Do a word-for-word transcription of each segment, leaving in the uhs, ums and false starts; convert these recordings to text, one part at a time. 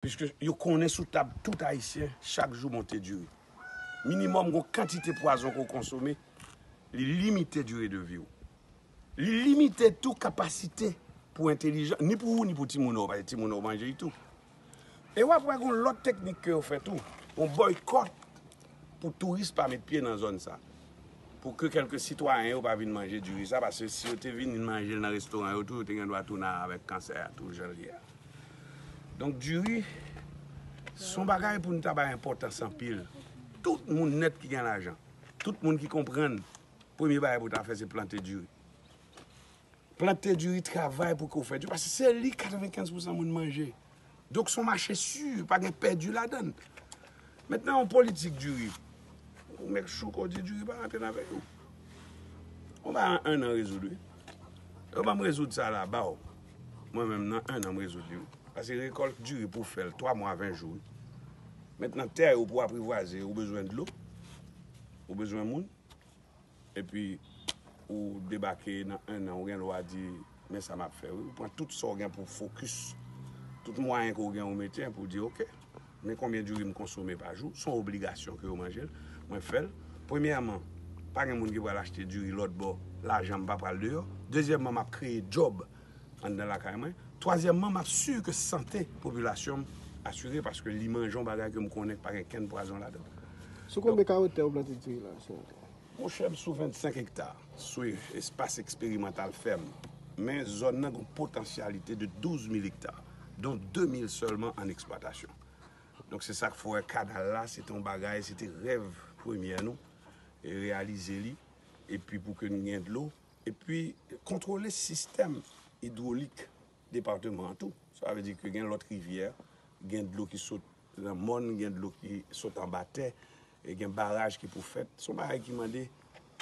Piske yo konnen sou tab tout Ayisyen, chak jou monte diri. Minimòm gon kantite pwazon ke w konsome, li limite dire de vi w. Li limite tou kapasite pou entelijan, ni pou ou, ni pou timoun ou, paske timoun ou manje li tou. E w ap wè gon lòt teknik ke yo fè tou, yon bòykòt pou touris pa met pye nan zòn sa. Pou ke kèlke sitwayen yo pa vin manje diri sa, paske si yo te vin manje l nan restoran yo tou, yo te gen dwa tounen avèk kansè a tou jan l ye a. Donk diri, se yon bagay pou nou ta bay enpòtans anpil. Tout moun nèt ki gen lajan, tout moun ki konprann, premye bagay pou ta fè se plante diri. Plante diri, travay pou ke w fè diri, paske se li katrevenkenz pousan moun manje. Donk se yon mache si, pa gen pèdi ladan l. Mentnan, yon politik diri, ou make sure ke w di diri pa rantre nan peyi w. Ou pa an enn an rezoud, wi. Yo ban m rezoud sa la ba w. Mwen menm, nan enn an m rezoud li, wi. Paske rekòlt diri pou w fè l twa mwa, ven jou, wi. Mentnan, tè yo pou w aprivwaze, ou bezwen dlo, ou bezwen moun, epi ou debake nan enn an, ou gen dwa di, men sa m ap fè, wi. Ou pran tout sa w gen pou w fokis, tout mwayen ke w gen, ou mete pou w di, oke, men konbyen diri m konsome pa jou, se yon obligasyon ke yo manje l, mwen fè l. Premyèman, pa gen moun ki pral achte diri lòt bò, lajan m pa pral deyò. Dezyèmman, m ap kreye djòb anndan lakay mwen. Twazyèmman, m ap si ke sante popilasyon m asire paske li manje yon bagay ke m konnen pa gen kenn pwazon ladan l. Sou konbyen kawo tè ou plante diri la, senatè? Monchè, m sou vennsenk ekta, sou espas eksperimantal fè m. Men zòn nan gen yon potansyalite de douz mil ekta, don de mil sèlman an eksplwatasyon. Donk se sa k fè w wè kanal la, se te yon bagay, se te rèv premyè nou, e reyalize li, epi pou ke n gen dlo, epi kontwole sistèm idwolik depatman an tou. Sa vle di ke gen lòt rivyè, gen dlo ki sot nan mòn, gen dlo ki sot anba tè, e gen baraj ki pou fèt. Se yon bagay ki mande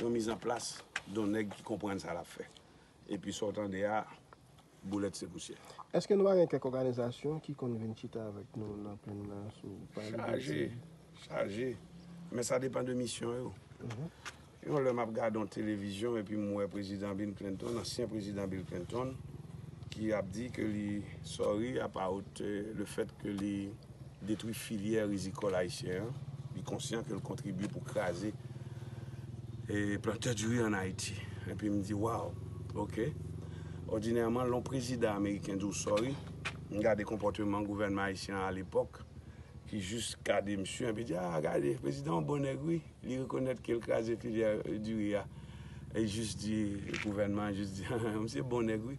yon mizanplas de yon nèg ki konprann sa l ap fè. Epi sa w tande a, boulèt se pousyè. Èske nou pa gen kèk òganizasyon ki konn vin chita avèk nou nan plenn nan sou pale de... Chaje, chaje. Men sa depann de misyon yo. Mhm. Yon lè m ap gade yon televizyon epi m wè prezidan Bill Clinton, ansyen prezidan Bill Clinton, ki ap di ke li sorry about, eh, le fèt ke li detwi filyè rizikòl ayisyen an. Li konsyan ke l kontribye pou kraze, eh, plantè diri an Ayiti. Epi m di, wow, oke. Òdinèman, lè yon prezidan ameriken di w sorry, m gade konpòteman gouvènman ayisyen an alepòk, ki jis gade misye, epi di, ah, gade, prezidan an bon nèg, wi. Li rekonèt ke l kraze filyè, eh, diri a. E jis di, gouvènman an jis di, misye bon nèg, wi.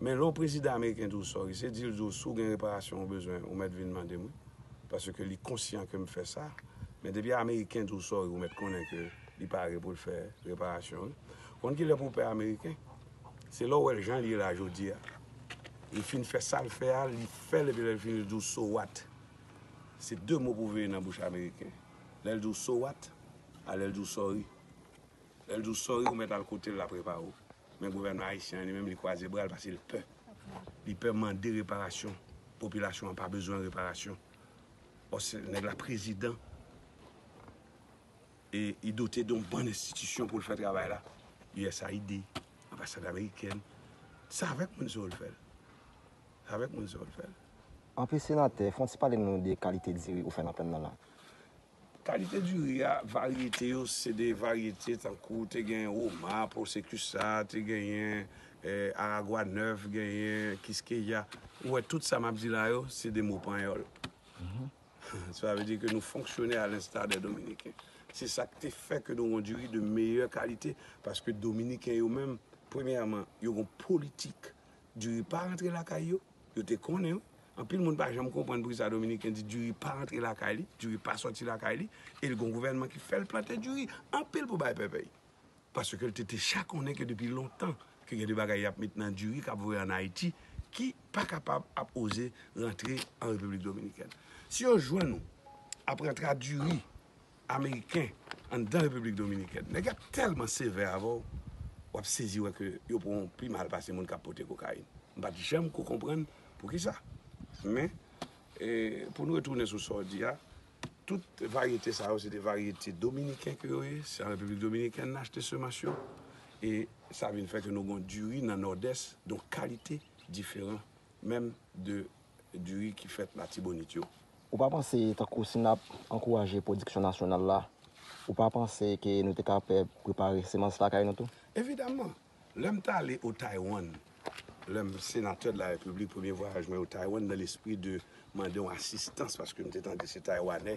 Men lè yon prezidan ameriken di w sorry, se di l di w si w gen reparasyon ou bezwen, ou mèt vin mande m, wi. Paske li konsyan ke m fè sa. Men depi ameriken di w sorry, ou mèt konnen ke li pare pou l fè reparasyon, wi. Konn kilè pou w pè ameriken? Se lè w wè l jan l ye la jodi a. Li fin fè sa l fè a, li fè l, epi lè l fini, li di w so what. Se de mo pou w veye nan bouch ameriken. Lè l di w so what, a lè l di w sorry. Lè l di w sorry, ou mèt al kote l, l ap repare w. Men gouvènman ayisyen an, li menm, li kwaze bra l paske l pè. Li pè mande reparasyon. Popilasyon an pa bezwen reparasyon. Ò, se nèg la prezidan. E li dote de yon bann enstitisyon pou l fè travay la. U S A I D, anbasad amerikèn. Se avèk moun sa yo l fè l. Se avèk moun sa yo l fè l. Anpi senatè, fè yon ti pale nou de kalite diri ou fè nan plenn nan la. Kalite diri a, varyete yo, se de varyete tankou te gen Roma, Prosekusa, te genyen, eh, Aragua nèf, genyen Kiskeya. Ou wè, tout sa m ap di la yo, se de mo panyòl. Mhm. Sa vle di ke nou fonksyone à l'instar des Dominicains. Se sa k te fè ke nou gon diri de meyè kalite, paske Dominiken yo menm, premyèman, yo gon politik diri pa rantre lakay yo, yo te konnen, wi. Anpil moun pa janm konprann poukisa Dominiken di diri pa rantre lakay li, diri pa sòti lakay li, e l gon gouvènman ki fè l plante diri anpil pou bay pèpèy. Paske l te deja konnen ke depi lontan ke gen de bagay y ap met nan diri k ap voye ann Ayiti ki pa kapab ap oze rantre an Repiblik Dominikèn. Si yo jwenn ou ap rantre a diri ameriken anndan Repiblik Dominikèn, nèg y ap tèlman sevè avè w, w ap sezi wè ke yo pran w pi mal pase moun k ap pote kokayin. M pa t janm ko konprann poukisa. Men, e, pou n retounen sou sa w di a, tout varyete sa yo, se de varyete dominiken ke yo ye. Se an Repiblik Dominikèn n achte semans yo. E sa vin fè ke nou gon diri nan Nòdès, de yon kalite diferan menm de diri ki fèt Latibonit yo. Ou pa panse tankou si n ap ankouraje pwodiksyon nasyonal la, ou pa panse ke nou te ka pè prepare semans lakay nou tou? Evidaman, lè m t ale o Taiwan, lè m senatè de la repiblik, premye vwayaj mwen o Taiwan, nan lespri de mande yon asistans, paske m te tande se Taywanè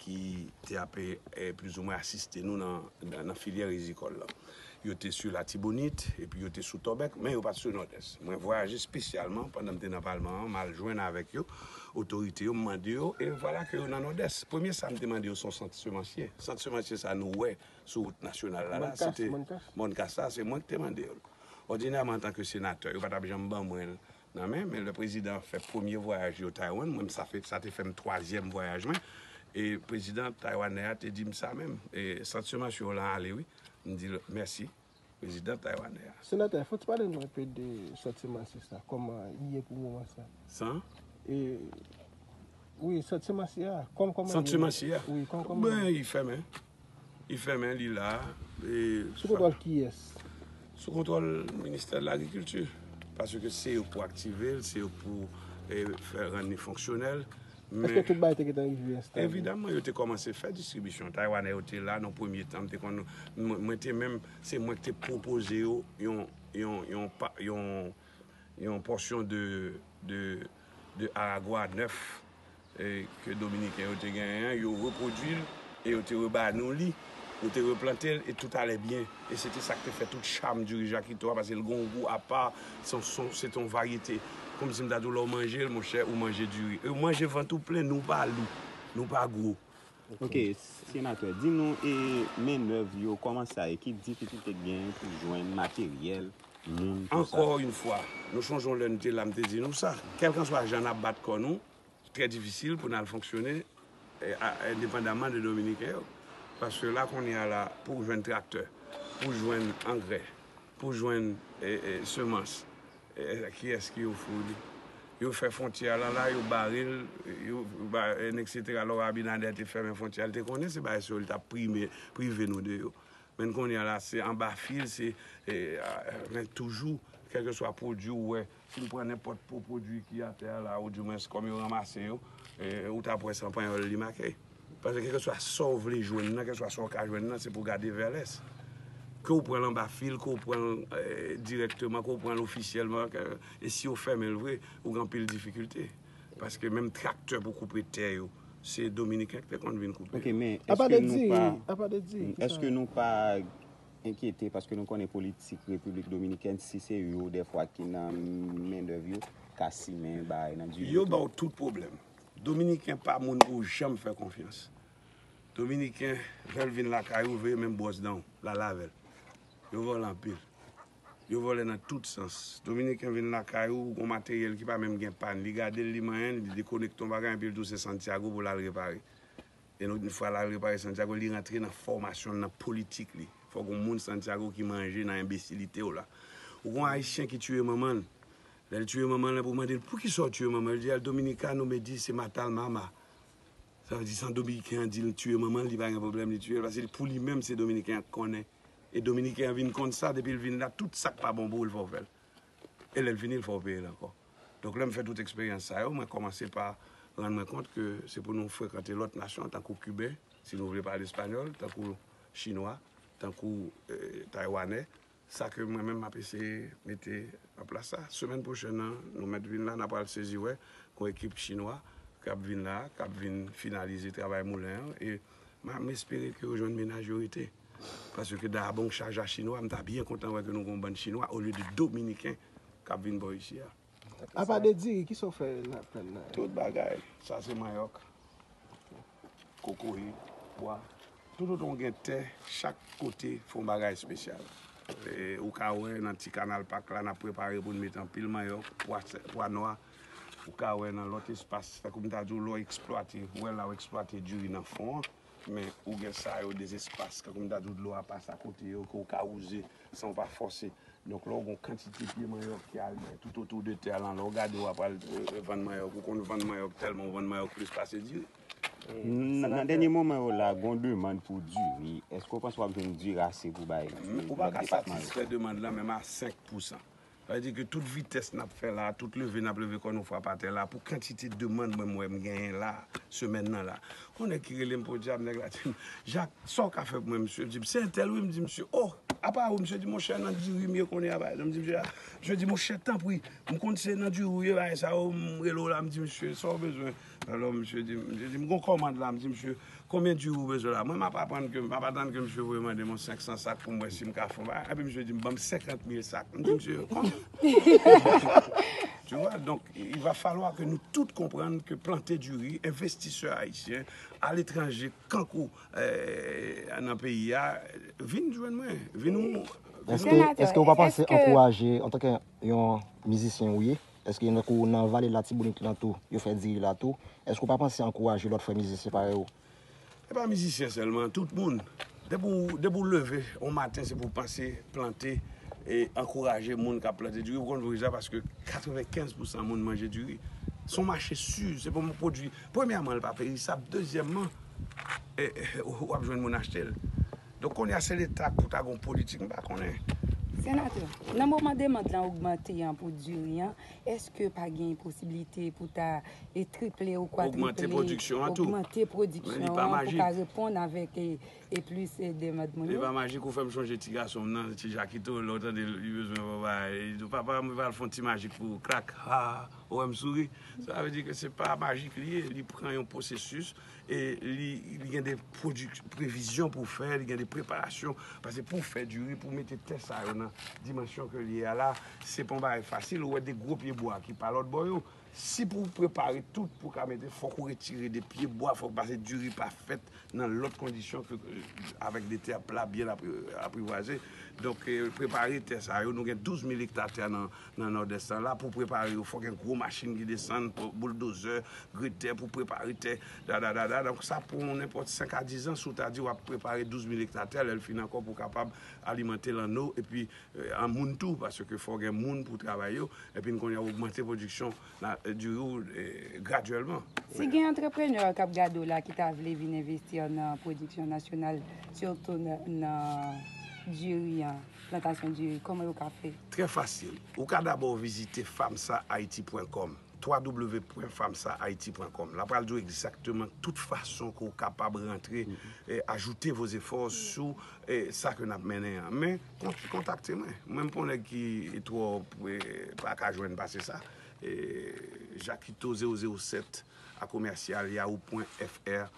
ki te ape eh, plizoumwen asiste nou nan, nan, nan filyè rizikòl la. Yo te sou Latibonit, epi yo te sou Tòbèk, men yo pa t sou Nòdès. Mwen vwayaje espesyalman pandan m te nan palman an, m al jwenn avèk yo, otorite yo, m mande yo, e vwala ke yo nan Nòdès. Premye sa m te mande yo se yon sant semansye. Sant semansye sa nou wè sou wout nasyonal la, la, se te Mòn Kas la, se mwen ki te mande yo l. Òdinèman, antanke senatè, yo pa t ap janm ban mwen l nan men, men lè prezidan an fè premye vwayaj li o Taiwan, mwen, sa, fè, sa te fè m twazyèm vwayaj mwen, e prezidan taywanè a te di m sa menm, e sant semansye w lan ale wi. M di l mèsi, prezidan taywanè a. Senatè, fò w ti pale nou enpe de sant semansye sa, kòman li ye pou moman sa? San? E, wi, sant semansye a, kòm, kòman li ye? Sant semansye a? Wi, kòm, kòman? Ben, li fèmen. Li fèmen, li la. E, Sou kontwòl kiyès? Sou kontwòl Ministè de Lagrikilti. Paske se yo pou aktive l, se yo pou e, fè rann li fonksyonèl. Men, Èske tout bagay te gentan rive enstale? Evidaman, yo te kòmanse fè distribisyon. Taywanè yo te la nan premye tan, m te konn, mwen, mwen te menm, se mwen ki te pwopoze yo yon, yon, yon, pa- yon, yon pòsyon de, de, de aragwa nèf e, ke Dominiken yo te genyen an, yo repwodui l e yo te reba nou li. Nou te replante l e tout alè byen. E se te sa k te fè tout cham diri jakito a, paske l gen yon gou apa, se yon, se yon, se te yon varyete. Kòmsi m ta di w, lè w manje l, monchè, ou manje diri. E ou manje vant ou plen, nou pa lou, nou pa gwo. Ok, senatè, di nou e mennèv yo, kòman sa ye, ki difikilte k genyen pou jwenn materyèl, moun, tout sa? Ankò yon fwa, nou chonje yon lè n te la, m te di nou sa. Kèlkanswa jan n ap bat kò nou, trè difisil pou n al fonksyone e, a, endepandaman de Dominiken yo. Paske la kounye a la, pou w jwenn traktè, pou w jwenn angrè, pou w jwenn e, e, semans, e, kiyès ki ofri w li? Yo fè fwontyè a la, la, yo bare l, yo, ba, e, etsetera. Lè Abinader te fèmen fwontyè a, li te konnen se bagay sa yo li t ap prime, prive nou de yo. Men kounye a la, se anba fil, se, e, a, men toujou, kèlkeswa pwodui ou wè, si n pran nenpòt pwodui ki atè a la, oudimwens kòm yo ranmase yo, e, ou t ap wè se an panyòl li make. Paske kèlkeswa sa w vle jwenn nan, kèlkeswa sa w ka jwenn nan, se pou gade vè lès. Ke w pran l anba fil, ke w pran l e, dirèkteman, ke w pran l ofisyèlman, ke, e si yo fèmen l vre, ou gen anpil difikilte. Paske menm traktè pou koupe tè yo, se Dominiken ki te konn vin koupe. Ok, men èske nou pa, èske nou pa enkyete paske nou konnen politik Repiblik Dominikèn, si se yo dèfwa ki nan mennèv yo, ka simen bagay nan diri. Yo ba w tout pwoblèm. Dominiken pa moun pou w janm fè konfyans. Dominiken, lè l vin lakay ou, veye menm bwòs dan w, l al avè l. Yo vòlè anpil. Yo vòlè nan tout sans. Dominiken vin lakay ou, gon materyèl ki pa menm gen pàn. Li gade l, li manyen l, li dekonekte yon bagay, epi l di w se Santiago pou l al repare. E yon fwa l al repare Santiago, li rantre nan fòmasyon l, nan politik li. Fòk gon moun Santiago ki manje nan enbesilite w la. Ou gon Ayisyen ki tiye manman l. Lè l tiye manman l, pou w mande l poukisa w tiye manman l, li di al Dominicano me dice matar mama. Sa vle di san Dominiken an di l tiye manman l, li pa gen pwoblèm, li tiye l. Paske pou li menm, se Dominiken an k konnen. E Dominiken an vin konn sa, depi l vin la, tout sa k pa bon pou ou, l fè w fè l. E lè l fini, l fè w peye l ankò. Donk, lè m fè tout eksperyans sa yo, mwen kòmanse pa rann mwen kont ke se pou nou frekante lòt nasyon, tankou Kiben, si nou vle pale espanyòl, tankou Chinwa, tankou e, Taywanè. Sa ke mwen menm m ap eseye mete an plas la. Semèn pwochèn nan, nou mèt vin la, n a pral sezi wè, gon ekip Chinwa k ap vin la, k ap vin finalize travay moulen an. E m, m espere ke yo jwenn menaj yo rete. Paske dabon chaj a Chinwa, m ta byen kontan wè ke nou gon bann Chinwa olye de Dominiken k ap vin bò isi a. Apa de diri, kisa w fè nan plenn nan? Tout bagay. Sa se manyòk, kokoye, pwa. Toutotan w gen tè, chak kote fè yon bagay espesyal. E, ou ka wè nan ti kanal pak la, n ap prepare pou n met anpil manyòk, pwa, pwa nwa. Ou ka wè nan lòt espas, tankou m ta di w, lè w eksplwate, ou wè la w eksplwate diri nan fon an, men ou gen sa yo, de espas, tankou m ta di w, dlo a pase akote yo, ke w ka wouze san w pa fòse. Donk, lè w gen yon kantite pye manyòk ki al tout otou de tè a lan, lè w gade w ap al vann manyòk, ou konn vann manyòk tèlman w vann manyòk plis pase diri. Nan dènye moman yo la, gon demann pou diri. Èske w panse w ap jwenn diri ase pou bay depatman yo? Ou pa ka satisfè demann lan menm a senk pousan. Sa vle di ke tout vitès n ap fè la, tout leve n ap leve kò nou frap atè la, pou kantite demann mwen, mwen m genyen la, semèn nan la. Gon nèg ki rele m podyab, nèg la di m, Jak, sa w ka fè pou mwen, mesye? M di, se entèl wi, m di, mesye, oh, apa ou, mesye di, monchè, nan diri m ye kounye a, pa egzanp, m di, mesye, a, mesye di, monchè, tanpri, m konn se nan diri ou ye, bagay sa yo, m rele w la, m di, mesye, sa w bezwen? Alò, mesye di, mesye di, m gon kòmand la, m di, mesye, konbyen diri ou bezwen la? Mwen, m ap aprann ke, m ap atann ke misye voye mande m yon senk san sak pou m wè si m ka fè yon bagay. Epi misye di m, ban m senkant mil sak. M di misye, kòman? Tu vois, donc, il va falloir que nous tous comprendre que planter du riz, investisseurs haïtiens, à l'étranger, kankou, eh, nan peyi a, vin jwenn mwen, vin ou, vin Èske, èske ou pa panse ankouraje, antanke yon mizisyen ou ye, èske nan kou nan vale Latibonit lan tou, yo fè diri la tou, èske ou pa panse ankouraje lòt frè mizisyen parèy ou? E pa mizisyen sèlman, tout moun. Depi w, depi w leve yon maten, se pou w panse, plante, e ankouraje moun k ap plante diri. Ou konn poukisa? Paske katrevenkenz pousan moun manje diri. Se yon mache si, se pou yon pwodui. Premyèman, li pa perisab. Dezyèmman, e, e, w ap jwenn moun achte l. Donk, kounye a, se Leta pou ta gen yon politik, m pa konnen. Senatè, nan moman demann lan ogmante an pou diri an, èske pa gen posiblite pou ta e triple ou kwa Ogmante pwodiksyon an tou. Ogmante pwodiksyon an pou ka reponn avèk e, e plis e demann moun yo? Li pa majik. Ou fè m chonje ti gason m nan, ti Jakito, lè w tande li bezwen yon bagay, li di, papa, mwen pral fè yon ti majik pou ou, klak, ha, ou wè m souri. Sa vle di ke se pa majik li ye, li pran yon pwosesis e li, li gen de pwoduk-, previzyon pou fè, li gen de preparasyon. Paske pou fè diri, pou mete tè sa yo nan dimansyon ke li ye a la, se pa yon bagay fasil. Ou wè de gwo pye bwa ki pa lòt bò yo. Si pou w prepare tout pou w ka mete, fòk ou retire de pye bwa, fòk pase diri pa fèt nan lòt kondisyon ke, ke avèk de tè pla byen apri-, apprivoisé. Donk, eh, prepare tè sa yo. Nou gen douz mil ekta tè nan, nan Nòdès lan la. Pou prepare yo, fòk gen gwo machin ki desann, pou, bouldozè, gretè pou prepare tè, da, da, da, da. Donk, sa pran nenpòt senk a diz an, si w ta di w ap prepare douz mil ekta tè, lè l fin ankò pou w kapab alimante lanno, epi, eh, an moun tou, paske fò gen moun pou travay yo, epi n konnen ogmante pwodiksyon la, eh, diri w, eh, gradyèlman. Si gen antreprenè k ap gade w la ki ta vle vin envesti nan pwodiksyon nasyonal, sitou nan, nan diri an, plantasyon diri, kòman yo ka fè? Trè fasil. Ou ka dabò vizite famsa haiti pwen kòm, w w w pwen famsa haiti pwen kòm. La pral di w egzakteman tout fason ke w kapab rantre, eh, ajoute vos efforts sou, eh, sa ke n ap mennen an. Men, kont-, kontakte mwen. Mwen, m pa yon nèg ki twò, eh, pa ka jwenn pase sa. Eh, Jakito zewo zewo sèt a commercial yahoo pwen f r,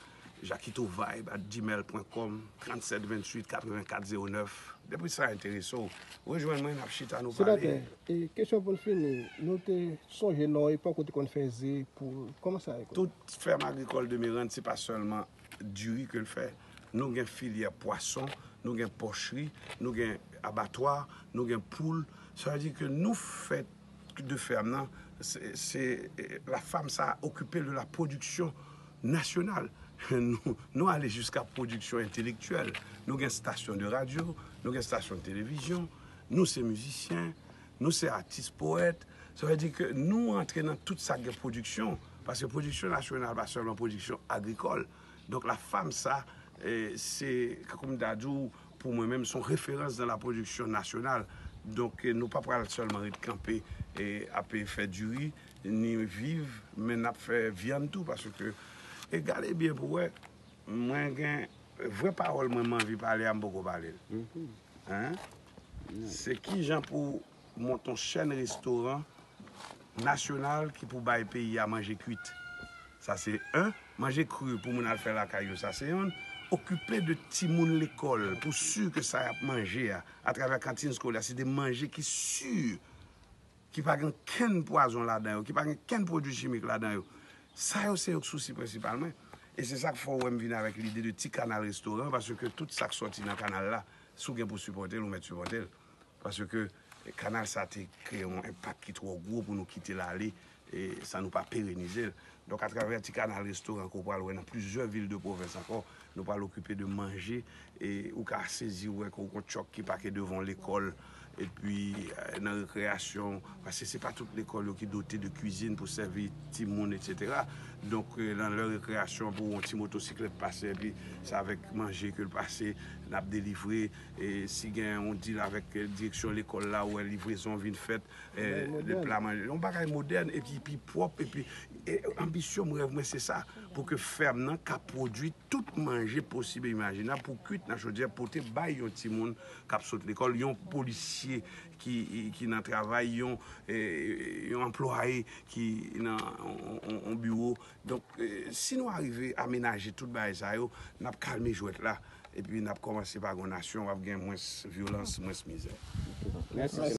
jakito vibe at gmail pwen kòm, trannsèt venntuit katrevenkat zewo nèf. Depi sa enterese w, rejwenn mwen, n ap chita, nou pale. Senatè, e, kesyon pou n fini, nou te sonje nan yon epòk ou te konn fè ze, poul, kòman sa ye? Tout fèm agrikòl de Mirande, se pa sèlman diri ke l fè. Nou gen filyè pwason, nou gen pòchri, nou gen abatwa, nou gen poul. Sa vle di ke nou fè de fèm nan, se, se, eh, la femme sa occupée de la production nationale. Nou, nou ale jiska pwodiksyon entelektyèl. Nou gen stasyon de radyo, nou gen stasyon de televizyon, nou se mizisyen, nou se atis powèt. Sa vle di ke nou antre nan tout sa k gen pwodiksyon, paske pwodiksyon nasyonal pa sèlman pwodiksyon agrikòl. Donk, la femme sa, eh, se, kòm m ta di w, pou mwen menm, se yon referans dans la production nationale. Donk, eh, nou pa pral sèlman ret kanpe, eh, ap fè diri, ni viv, men n ap fè vyann tou, paske, e gade byen pou wè, mwen gen, vrè pawòl mwen, m anvi pale a, m poko pale l. Hein? Se kijan pou monte yon chèn restoran nasyonal ki pou bay peyi a manje kwit. Sa se en. Manje kri pou moun al fè lakay yo, sa se yonn. Okipe de timoun lekòl pou si ke sa y ap manje a, atravè kantin eskolè, se de manje ki si, ki pa gen kenn pwazon ladan yo, ki pa gen kenn pwodui chimik ladan yo. Sa yo se yo k sousi prensipal mwen. E se sa k fè w wè m vin avèk lide de ti kanal restoran, paske tout sa k sòti nan kanal la, si w gen pou sipòte l, ou mèt sipòte l. Paske kanal sa te kreye yon enpak ki twò gwo pou nou kite l ale, e, san nou pa perenize l. Donk, atravè ti kanal restoran ke w pral wè nan plizyè vil de pwovens ankò, nou pral okipe de manje, e ou ka sezi wè ke w gon tchòk ki pake devan yon lekòl, epi eh, nan rekreyasyon, paske se pa tout lekòl yo ki dote de kwizin pou sèvi timoun, etsetera. Donk, eh, nan lè rekreyasyon, pou yon ti motosiklèt pase, epi se avèk manje ke l pase, n ap delivre. E si gen yon deal avèk eh, direksyon lekòl la, ou wè livrezon vin fèt, eh, de pla manje. Yon bagay modèn, epi pi pwòp, epi eh, anbisyon m, rèv mwen, se sa, pou ke fèm nan ka pwodui tout manje posib e imajinab pou kwit nan chodyè, pote bay yon timoun k ap sot lekòl, yon polisye ki, ki nan travay, yon, eh, yon anplwaye ki nan yon, yon, yon biwo. Donk, eh, si nou arive amenaje tout bagay sa yo, n ap kalme jwèt la, epi n ap kòmanse pa gen yon nasyon, w ap gen mwens vyolans, mwens mizè. Mèsi.